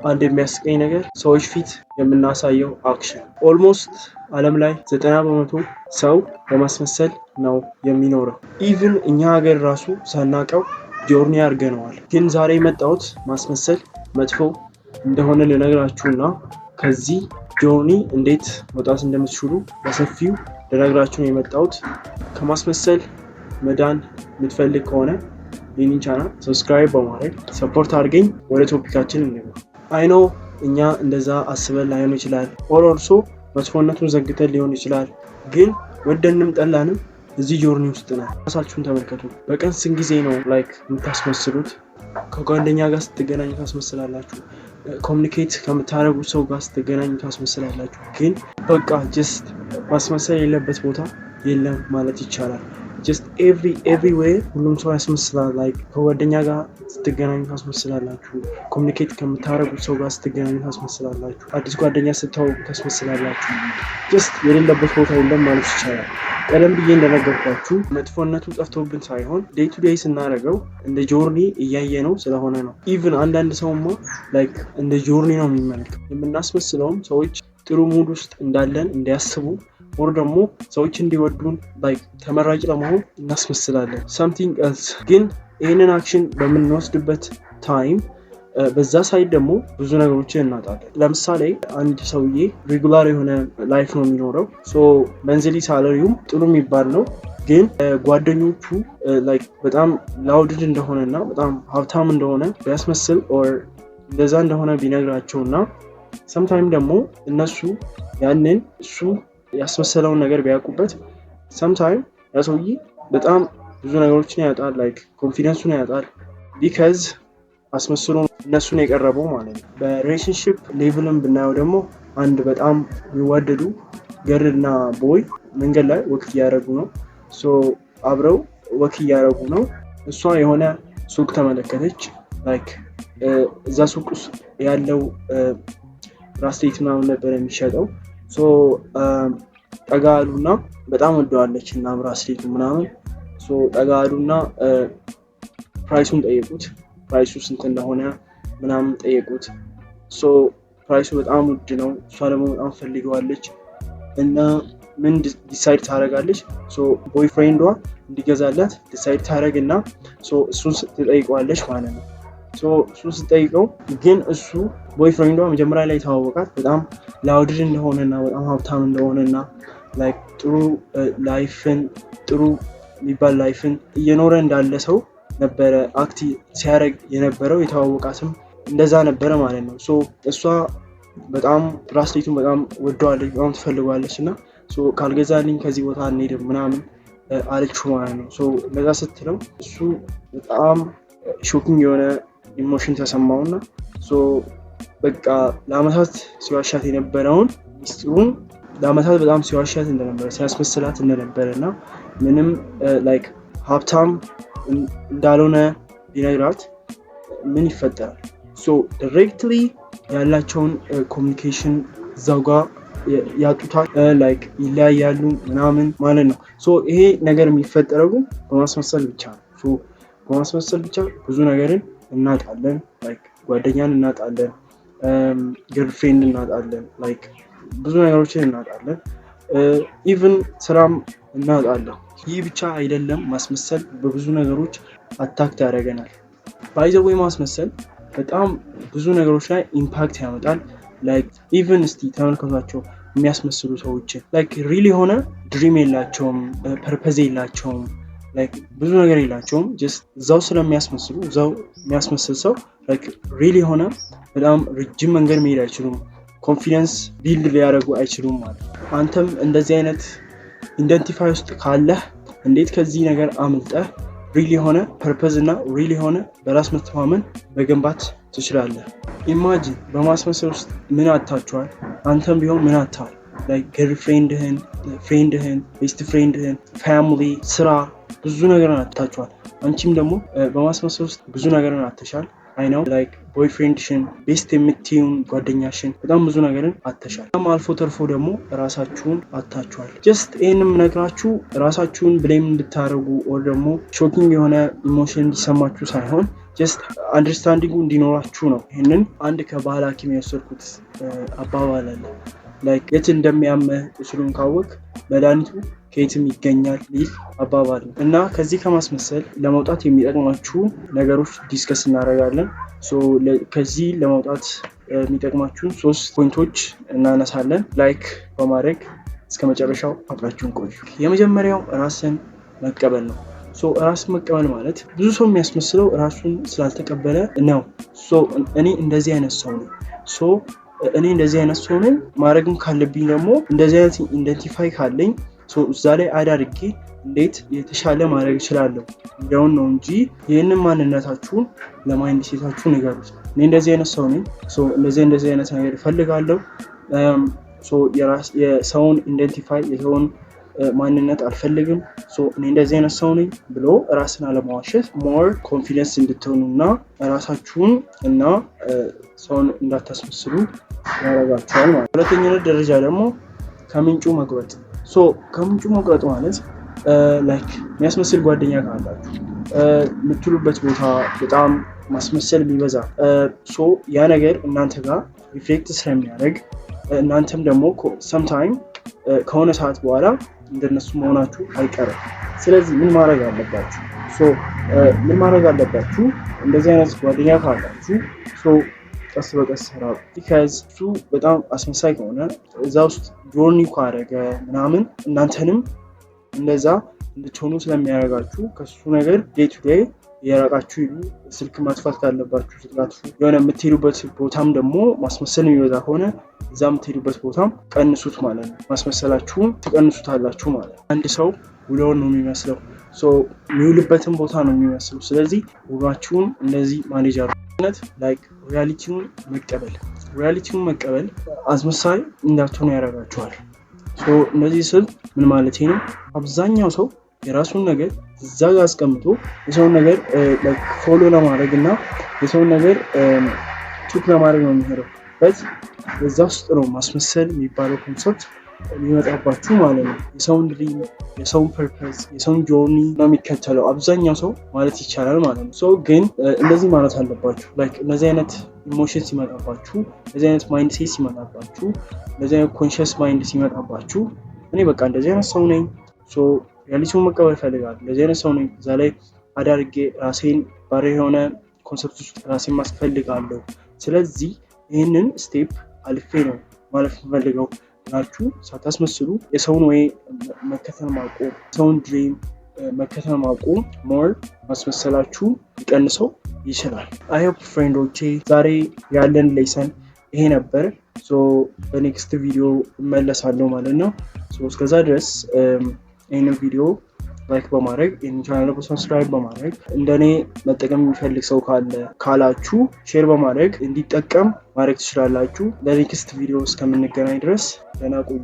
አንድ የሚያስቀኝ ነገር ሰዎች ፊት የምናሳየው action፣ almost ዓለም ላይ 90% ሰው በማስመሰል ነው የሚኖረው። Even እኛ ሀገር ራሱ ሳናቀው journey አድርገነዋል። ግን ዛሬ የመጣሁት ማስመሰል መጥፎ እንደሆነ ልነግራችሁና ከዚህ journey እንዴት መውጣት እንደምትችሉ በሰፊው ልነግራችሁ ነው የመጣሁት። ከማስመሰል መዳን የምትፈልግ ከሆነ ይህንን channel subscribe በማድረግ support አድርገኝ። ወደ topic ኣችን እንግባ። I know እኛ እንደዛ አስበን ላይሆን ይችላል፣ or also መጥፎነቱን ዘንግተን ሊሆን ይችላል። ግን ወደንም ጠላንም እዚህ journey ውስጥ ነን። ራሳችሁን ተመልከቱ። በቀን ስንት ጊዜ ነው like የምታስመስሉት? ከጓደኛ ጋር ስትገናኙ ታስመስላላችሁ። Communicate ከምታደርጉ ሰው ጋር ስትገናኙ ታስመስላላችሁ። ግን በቃ just ማስመሰል የሌለበት ቦታ የለም ማለት ይቻላል። Just everywhere ሁሉም ሰው ያስመስላል። Like ከጓደኛ ጋር ስትገናኙ ታስመስላላችሁ። Communicate ከምታደርጉት ሰው ጋር ስትገናኙ ታስመስላላችሁ። አዲስ ጓደኛ ስተዋወቁ ታስመስላላችሁ። Just የሌለበት ቦታ የለም ማለት ይቻላል። ቀደም ብዬ እንደነገርኳችሁ መጥፎነቱ ጠፍቶብን ሳይሆን day to day ስናደርገው እንደ journey እያየነው ስለሆነ ነው። Even አንዳንድ ሰውማ like እንደ journey ነው የሚመለከተው። የምናስመስለውም ሰዎች ጥሩ mood ውስጥ እንዳለን እንዲያስቡ or ደግሞ ሰዎች እንዲወዱን፣ like ተመራጭ ለመሆን እናስመስላለን። Something else ግን ይህንን action በምንወስድበት time በዛ side ደግሞ ብዙ ነገሮችን እናጣለን። ለምሳሌ አንድ ሰውዬ regular የሆነ life ነው የሚኖረው። So monthly salary ውም ጥሩ የሚባል ነው። ግን ጓደኞቹ like በጣም loaded እንደሆነ እና በጣም ሀብታም እንደሆነ ቢያስመስል or እንደዛ እንደሆነ ቢነግራቸው እና sometime ደግሞ እነሱ ያንን እሱ ያስመሰለውን ነገር ቢያውቁበት sometime ያ ሰውዬ በጣም ብዙ ነገሮችን ያጣል፣ like confidence ኡን ያጣል። Because አስመስሎ እነሱን የቀረበው ማለት ነው። በ relationship level ን ብናየው ደግሞ አንድ በጣም የሚዋደዱ girl እና boy መንገድ ላይ walk እያደረጉ ነው። So አብረው walk እያደረጉ ነው። እሷ የሆነ ሱቅ ተመለከተች። Like እዛ ሱቅ ውስጥ ያለው bracelet ምናምን ነበር የሚሸጠው። So ጠጋ አሉና፣ በጣም ወደዋለች እና bracelet ኡ ምናምን፣ ጠጋ አሉና price ኡን ጠየቁት። Price ኡ ስንት እንደሆነ ምናምን ጠየቁት። So price ኡ በጣም ውድ ነው። እሷ ደግሞ በጣም ፈልገዋለች እና ምን decide ታደርጋለች? Boyfriend ዷ እንዲገዛላት decide ታደርግ እና እሱን ትጠይቀዋለች ማለት ነው። እሱን ስትጠይቀው ግን እሱ boyfriend ዷ መጀመሪያ ላይ የተዋወቃት በጣም loaded እንደሆነ እና በጣም ሀብታም እንደሆነ እና like ጥሩ life ን፣ ጥሩ የሚባል life ን እየኖረ እንዳለ ሰው ነበረ act ሲያደርግ የነበረው። የተዋወቃትም እንደዛ ነበረ ማለት ነው። እሷ በጣም bracelet ኡን በጣም ወደዋለች፣ በጣም ትፈልገዋለች እና ካልገዛልኝ ከዚህ ቦታ አንሄድም ምናምን አለችው ማለት ነው። እንደዛ ስትለው እሱ በጣም shocking የሆነ emotion ተሰማውና በቃ ለአመታት ሲዋሻት የነበረውን ሚስጥሩን፣ ለአመታት በጣም ሲዋሻት እንደነበረ፣ ሲያስመስላት እንደነበረ እና ምንም like ሀብታም እንዳልሆነ ቢነግራት ምን ይፈጠራል? So directly ያላቸውን communication እዛው ጋር ያጡታል፣ like ይለያያሉ ምናምን ማለት ነው። So ይሄ ነገር የሚፈጠረው ግን በማስመሰል ብቻ ነው። So በማስመሰል ብቻ ብዙ ነገርን እናጣለን። Like ጓደኛን እናጣለን፣ girlfriend እናጣለን፣ like ብዙ ነገሮችን እናጣለን። Even ስራም እናጣለን። ይህ ብቻ አይደለም፣ ማስመሰል በብዙ ነገሮች attack ያደርገናል። By the way፣ ማስመሰል በጣም ብዙ ነገሮች ላይ impact ያመጣል። Like even እስቲ ተመልከቷቸው የሚያስመስሉ ሰዎችን፣ like real የሆነ dream የላቸውም፣ purpose የላቸውም፣ like ብዙ ነገር የላቸውም። Just እዛው ስለሚያስመስሉ፣ እዛው የሚያስመስል ሰው like real የሆነ በጣም ረጅም መንገድ መሄድ አይችሉም። Confidence build ሊያደርጉ አይችሉም ማለት ነው። አንተም እንደዚህ አይነት identify ውስጥ ካለህ እንዴት ከዚህ ነገር አምልጠህ real የሆነ purpose እና real የሆነ በራስ መተማመን መገንባት ትችላለህ? Imagine በማስመሰል ውስጥ ምን አጥታችኋል? አንተም ቢሆን ምን አጥተሃል? Like girlfriend ህን፣ friend ህን፣ best friend ህን፣ family፣ ስራ፣ ብዙ ነገርን አጥታችኋል። አንቺም ደግሞ በማስመሰል ውስጥ ብዙ ነገርን አጥተሻል። I know፣ like boyfriend ሽን፣ best የምትይውን ጓደኛሽን፣ በጣም ብዙ ነገርን አጥተሻል። በጣም አልፎ ተርፎ ደግሞ ራሳችሁን አጥታችኋል። Just ይህን የምነግራችሁ ራሳችሁን blame እንድታደርጉ or ደግሞ shocking የሆነ emotion እንዲሰማችሁ ሳይሆን Just understanding ኡ እንዲኖራችሁ ነው። ይህንን አንድ ከባህል ሐኪም የወሰድኩት አባባል አለ። Like የት እንደሚያምህ ቁስሉን ካወቅ መድኃኒቱ ከየትም ይገኛል ሚል አባባል ነው። እና ከዚህ ከማስመሰል ለመውጣት የሚጠቅማችሁ ነገሮች discuss እናደርጋለን። ከዚህ ለመውጣት የሚጠቅማችሁን ሶስት point ኦች እናነሳለን። Like በማድረግ እስከ መጨረሻው አብራችሁን ቆዩ። የመጀመሪያው ራስን መቀበል ነው። ራስን መቀበል ማለት ብዙ ሰው የሚያስመስለው ራሱን ስላልተቀበለ ነው። እኔ እንደዚህ አይነት ሰው ነኝ፣ እኔ እንደዚህ አይነት ሰው ነኝ። ማድረግም ካለብኝ ደግሞ እንደዚህ አይነት identify ካለኝ እዛ ላይ add አድርጌ እንዴት የተሻለ ማድረግ እችላለሁ የሚለውን ነው እንጂ ይህንን ማንነታችሁን ለ mindset ኣችሁ ንገሩት። እኔ እንደዚህ አይነት ሰው ነኝ፣ እንደዚህ እንደዚህ አይነት ነገር እፈልጋለሁ። የሰውን identify የሰውን ማንነት አልፈልግም፣ እኔ እንደዚህ አይነት ሰው ነኝ ብሎ ራስን አለመዋሸት more confidence እንድትሆኑ እና ራሳችሁን እና ሰውን እንዳታስመስሉ ያደርጋችኋል ማለት ነው። ሁለተኝነት ደረጃ ደግሞ ከምንጩ መቁረጥ። ከምንጩ መቁረጥ ማለት like የሚያስመስል ጓደኛ ካላችሁ፣ የምትውሉበት ቦታ በጣም ማስመሰል ቢበዛ፣ so ያ ነገር እናንተ ጋር reflect ስለሚያደርግ እናንተም ደግሞ sometime ከሆነ ሰዓት በኋላ እንደነሱ መሆናችሁ አይቀርም። ስለዚህ ምን ማድረግ አለባችሁ? ምን ማድረግ አለባችሁ? እንደዚህ አይነት ጓደኛ ካላችሁ ቀስ በቀስ ራቁ። Because እሱ በጣም አስመሳይ ከሆነ፣ እዛ ውስጥ journey ካደረገ ምናምን እናንተንም እንደዛ እንድትሆኑ ስለሚያደርጋችሁ ከሱ ነገር day to day እየራቃችሁ ሂዱ። ስልክ ማጥፋት ካለባችሁ ስልክ አጥፉ። የሆነ የምትሄዱበት ቦታም ደግሞ ማስመሰል የሚበዛ ከሆነ እዛ የምትሄዱበት ቦታም ቀንሱት ማለት ነው። ማስመሰላችሁን ትቀንሱታላችሁ ማለት ነው። አንድ ሰው ውሎውን ነው የሚመስለው፣ የሚውልበትን ቦታ ነው የሚመስለው። ስለዚህ ውሏችሁን እንደዚህ manage አድርጉ። Like reality ውን መቀበል፣ reality ውን መቀበል አስመሳይ እንዳትሆኑ ያደርጋችኋል። እንደዚህ ስል ምን ማለት ነው? አብዛኛው ሰው የራሱን ነገር እዛ ጋር አስቀምጦ የሰውን ነገር follow ለማድረግ እና የሰውን ነገር took ለማድረግ ነው የሚሄደው። But በዛ ውስጥ ነው ማስመሰል የሚባለው concept የሚመጣባችሁ ማለት ነው። የሰውን dream፣ የሰውን purpose፣ የሰውን journey ነው የሚከተለው አብዛኛው ሰው ማለት ይቻላል ማለት ነው። So ግን እንደዚህ ማለት አለባችሁ። Like እንደዚህ አይነት emotion ሲመጣባችሁ፣ እንደዚህ አይነት mindset ሲመጣባችሁ፣ እንደዚህ አይነት conscious mind ሲመጣባችሁ፣ እኔ በቃ እንደዚህ አይነት ሰው ነኝ፣ reality ውን መቀበል እፈልጋለሁ። እንደዚህ አይነት ሰው ነኝ። እዛ ላይ አዳርጌ ራሴን ባሪ የሆነ concept ውስጥ ራሴን ማስፈልጋለሁ። ስለዚህ ይህንን step አልፌ ነው ማለፍ የምፈልገው ብላችሁ ሳታስመስሉ የሰውን ወይ መከተል ማቆም፣ የሰውን dream መከተል ማቆም more ማስመሰላችሁ ሊቀንሰው ይችላል። I hope friend ኦቼ ዛሬ ያለን lesson ይሄ ነበር። በ next ቪዲዮ እመለሳለሁ ማለት ነው። እስከዛ ድረስ ይህንን ቪዲዮ like በማድረግ፣ ይህንን channel subscribe በማድረግ፣ እንደኔ መጠቀም የሚፈልግ ሰው ካለ ካላችሁ share በማድረግ እንዲጠቀም ማድረግ ትችላላችሁ። ለ next ቪዲዮ እስከምንገናኝ ድረስ ደህና ቆዩ።